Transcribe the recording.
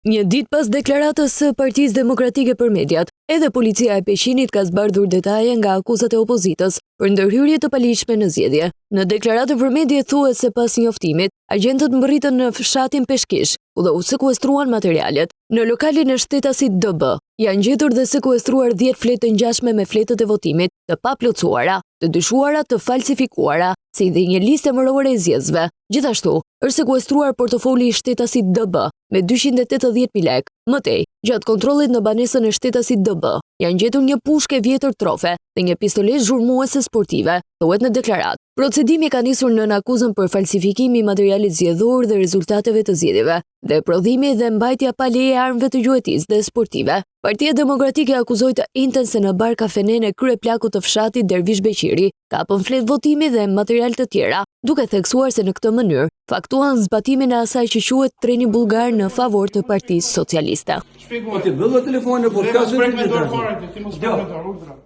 Një ditë pas deklaratës së Partisë Demokratike për mediat, edhe policia e Peqinit ka zbardhur detaje nga akuzat e opozitës për ndërhyrje të paligjshme në zgjedhje. Në deklaratën për medie thuhet se pas njoftimit, agjentët mbërritën në fshatin Peshkish, ku dhe u sekuestruan materialet. Në lokalin e shtetasit DB, janë gjetur dhe sekuestruar 10 fletë të ngjashme me fletët e votimit, të paplotësuara, të dyshuara të falsifikuara, si dhe një listë emërore e zgjedhësve. Gjithashtu, është sekuestruar portofoli i shtetasit DB me 280.000 lekë. Më tej, gjatë kontrollit në banesën e shtetasit DB, janë gjetur një pushkë e vjetër trofe dhe një pistoletë zhurmuese sportive, thuhet në deklaratë. Procedimi ka nisur nën akuzën për falsifikimi i materialit zgjedhor dhe rezultateve të zgjedhjeve, dhe prodhimi dhe mbajtja pa leje e armëve të gjuetisë dhe sportive. Partia Demokratike akuzoi të enjten se në bar kafenenë e kryeplakut të fshatit Dervish Beqiri, kapën fletë votimi dhe material të tjera, duke theksuar se në këtë mënyrë faktuan zbatimin e asaj që quhet treni bullgar në favor të Partisë Socialiste. Po ti mbylle telefonin po s'ka Mos prek me dorë fare, ti mos prek me dorë, urdhra.